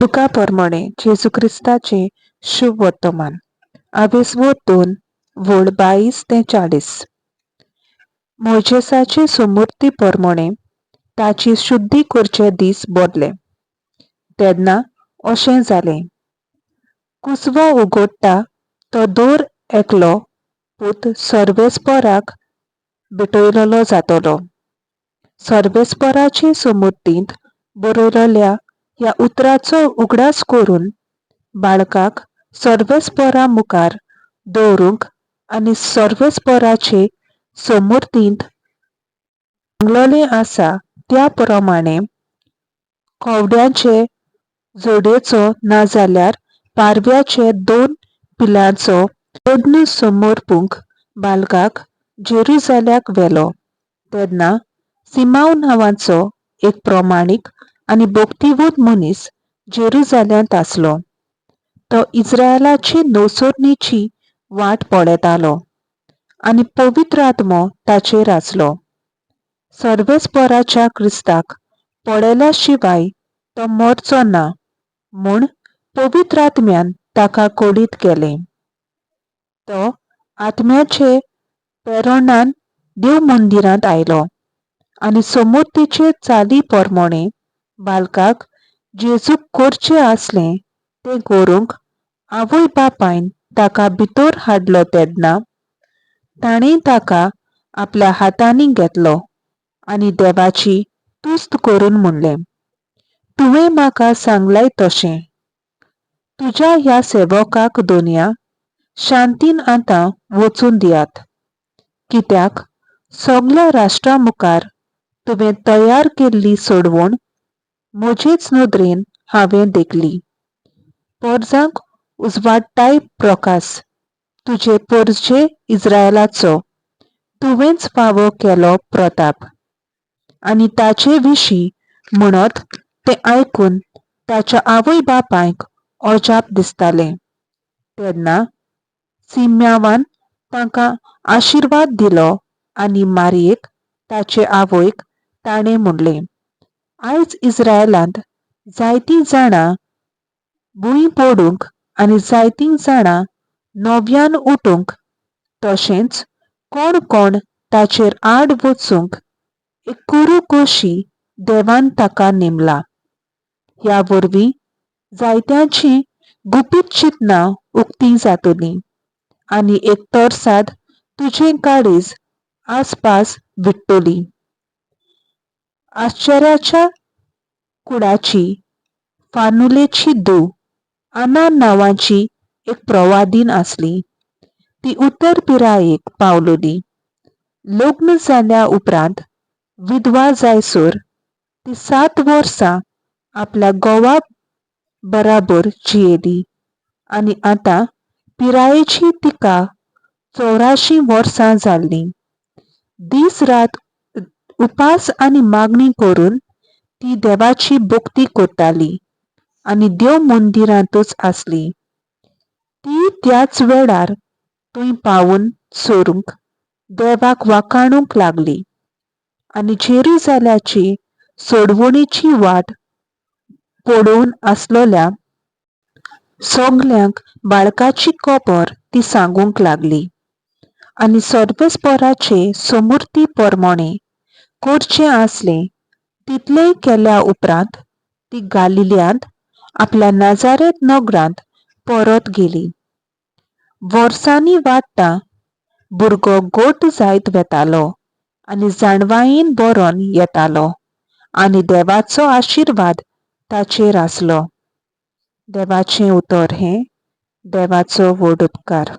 लुका पोरमोणे जेजू क्रिस्ताचें शुभ वर्तमान आवेसवो 2 वळ 22 ते 40. मोयजेसाचे सुमूर्ती पोरमोणे ताची शुद्धी करचे दीस बदले. तेन्ना अशें जालें, कुसवो उगडटा तो दर एकलो पूत सर्वेस्पराक भेटयलेलो जातलो. सर्वेस्पराचे सुमूर्तींत बरयलेल्या ह्या उतराचो उगडास करून बाळकाक सर्वेस्परा मुखार दवरूंक आनी सर्वेस्पराचे सोमुर्तींत सांगलेलें आसा त्या प्रमाणे कवड्यांचे जोडयेचो नाजाल्यार पारव्याचे दोन पिलांचो यज्ञ समर्पूंक बालकाक जेरुजाल्याक व्हेलो. तेन्ना सिमांव नांवाचो एक प्रमाणीक आनी भक्तिवंत मनीस जेरुजाल्यांत आसलो. तो इस्रायलाचे नवसरणीची वाट पळयतालो आनी पवित्र आत्मो ताचेर आसलो. सर्वेस्पराच्या क्रिस्ताक पळयल्या शिवाय तो मरचो ना म्हूण पवित्र आत्म्यान ताका कळीत केलें. तो आत्म्याचे प्रेरणान देव मंदिरांत आयलो आनी समूर्तीचे चाली पोरमोणे बालकाक जेजूक करचें आसलें तें करूंक आवय बापायन ताका भितर हाडलो. तेन्ना ताणें ताका आपल्या हातांनी घेतलो आनी देवाची तुस्त करून म्हणलें, तुवें म्हाका सांगलाय तशें तुज्या ह्या सेवकाक दोनया शांतीन आतां वचून दियात, कित्याक सगल्या राष्ट्रा मुखार तुवें तयार केल्ली सोडवण म्हजेच नदरेन हांवें देखली. पोरजांक उजवाडटाय प्रकाश तुजे पोरजे इस्रायलाचो तुवेंच फावो केलो प्रताप. आनी ताचे विशीं म्हणत तें आयकून ताच्या आवय बापायक अजाप दिसतालें. तेन्ना सिम्यावान तांकां आशिर्वाद दिलो आनी मारयेक ताचे आवयक ताणें म्हणलें, आयज इस्रायलांत जायतीं जाणां भूंय पडूंक आनी जायतीं जाणां नव्यान उठूंक, तशेंच कोण कोण ताचेर आड वचूंक एक कुरू कशी देवान ताका नेमला. ह्या वरवीं जायत्यांचीं गुपीत चिंतनां उक्तीं जातलीं आनी एक तरसाद तुजें काळीज आसपास विट्टली. आश्चर्याच्या कुडाची फानुलेची धूव आना नांवाची एक प्रवादीन आसली. ती उत्तर पिरायेक पावलोली. लग्न जाल्या उपरांत विधवा जायसर ती 7 वर्सां आपल्या घोवा बराबर जियेली आनी आतां पिरायेची तिका 84 वर्सां जाल्लीं. दीस रात उपास आनी मागणी करून ती देवाची भक्ती करताली आनी देव मंदिरांतूच आसली. ती त्याच वेळार थंय पावून सरूंक देवाक वाखाणूंक लागली आनी जेरुजाल्याची सोडवणीची वाट पळोवन आसलेल्या सगल्यांक बाळकाची खबर ती सांगूंक लागली. आनी सर्वेस्पराचे समूर्ती पोरमोणे करचें आसलें तितलेंय केल्या उपरांत ती गालिल्यांत आपल्या नाजारेत नगरांत परत गेली. वर्सांनी वाडटा भुरगो घट जायत वेतालो आनी जाणवायेन बरोन येतालो आनी देवाचो आशिर्वाद ताचेर आसलो. देवाचें उतर हें देवाचो व्हड उपकार.